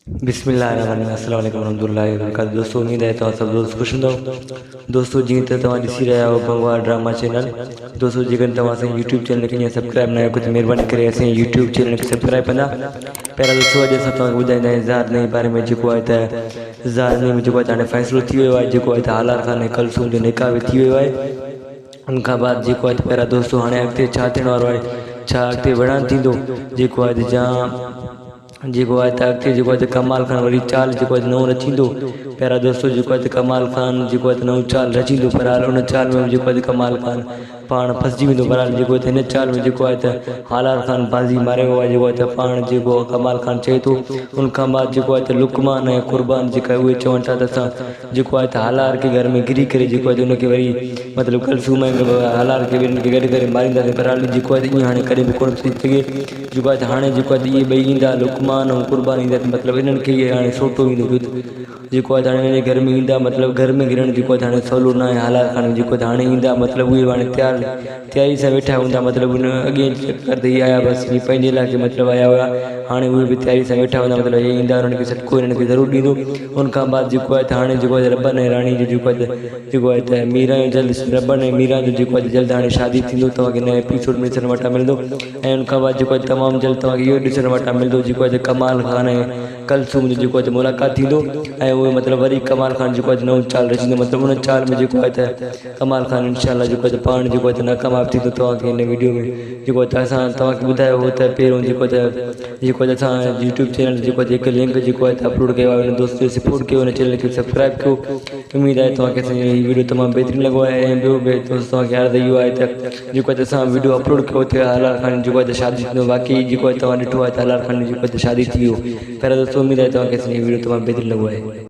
بسم الله الرحمن الرحيم السلام عليڪم ورحمة الله وبرڪاته دوستو اميد آهي توهان سڀ دوست خوش هوندؤ دوستو جيئن ته توهان ڏسي رهيا آهيو بنگوار ڊراما چينل دوستو جيڪڏهن توهان اسان يوٽيوب چينل کي اڃا سبسڪرائب نه آهيو ته مهرباني ڪري اسان يوٽيوب چينل کي سبسڪرائب ڪندا پهريان دوستو اڄ اسان توهان کي ٻڌائيندا آهيون زهر نئين باري ۾ جيڪو آهي ته زهر نئين ۾ جيڪو آهي ته هاڻي فيصلو ٿي ويو آهي جيڪو آهي ته هالار خان ۽ ڪلثوم جو نڪاح به ٿي ويو آهي ان کان بعد جيڪو آهي ته پهريان دوستو هاڻي اڳتي ڇا ٿيڻ وارو آهي ڇا اڳتي وڙهان ٿيندو جيڪو آهي ته جان جيڪو آهي ته اڳتي جيڪو آهي ته ڪمال خان وري چال جيڪو آهي ته نئون رچيندو پيارا دوستو جيڪو آهي ته ڪمال خان جيڪو آهي ته نئون چال رچيندو پر حال ان چال ۾ به جيڪو آهي ته ڪمال خان پاڻ ڦسجي ويندو پر حال جيڪو آهي ته هن چال ۾ جيڪو آهي ته هالار خان بازي ماري ويو آهي جيڪو آهي ته پاڻ جيڪو ڪمال خان چئي ٿو ان کان بعد جيڪو آهي ته لقمان ۽ قربان جيڪا اهي چون ٿا ته اسان جيڪو آهي ته هالار کي گهر ۾ گهري ڪري جيڪو آهي ته ان کي وري مطلب ڪلثوم ۽ هالار کي ٻنهي کي گڏ ڪري مارينداسين پر حال جيڪو آهي ته ائين هاڻي ڪڏهن به ڪونه ٿي سگهي جيڪو آهي ته هاڻي جيڪو آهي ته اهي ٻئي ايندا لقمان ۽ قربان ايندا ته مطلب انهن کي ئي هاڻي سوٽو ايندو جو جيڪو آهي ته هاڻي انهن جي گهر ۾ ايندا مطلب گهر ۾ گهرڻ جيڪو آهي ته هاڻي سولو نه آهي هالار خان جيڪو آهي ته هاڻي ايندا مطلب اهي هاڻي تيار تياري سان ويٺا هوندا مطلب ان اڳئين چڪر تي هي آيا بس هي پنهنجي علائقي مطلب آيا هيا هاڻي اهي به تياري سان ويٺا هوندا مطلب هي ايندا انهن کي سٽڪو انهن کي ضرور ڏيندو ان کان بعد جيڪو آهي ته هاڻي جيڪو آهي ربن ۽ راڻي جو جيڪو آهي ته جيڪو آهي ته ميران جو جلد ربن ۽ ميران جو جيڪو آهي ته جلد هاڻي شادي ٿيندو توهان کي نئين ايپيسوڊ ۾ ڏسڻ وٽان ملندو ۽ ان کان بعد جيڪو آهي تمام جلد توهان کي اهو ڏسڻ وٽان ملندو جيڪو آهي ته ڪمال خان ۽ ڪلثوم جو جيڪو آهي ته ملاقات ٿيندو ۽ اهي مطلب وري ڪمال خان جيڪو آهي ته نئون چال رچيندو مطلب ان چال ۾ جيڪو آهي ته ڪمال خان انشاء الله جيڪو آهي ته پاڻ جيڪو آهي ته ناڪامياب ٿيندو توهان کي هن ويڊيو ۾ جيڪو آهي ته اسان توهان کي ٻڌايو هو ته پهريون جيڪو آهي ته جيڪو آهي ته اسان يوٽيوب چينل جيڪو آهي ته هڪ لنڪ جيڪو آهي ته اپلوڊ ڪيو آهي ان دوست جو سپورٽ ڪيو ان چينل کي سبسڪرائب ڪيو اميد آهي توهان کي اسان جو هي ويڊيو تمام بهترين لڳو آهي ۽ ٻيو به دوست توهان کي عرض اهو آهي ته جيڪو آهي ته اسان ويڊيو اپلوڊ ڪيو ته هلال خان جيڪو آهي ته شادي ٿيندو واقعي جيڪو آهي توهان ڏٺو آهي ته هلال خان جيڪو آهي ته شادي ٿي ويو خير دوستو اميد آهي توهان کي اسان جو هي ويڊيو تمام بهترين لڳو آهي.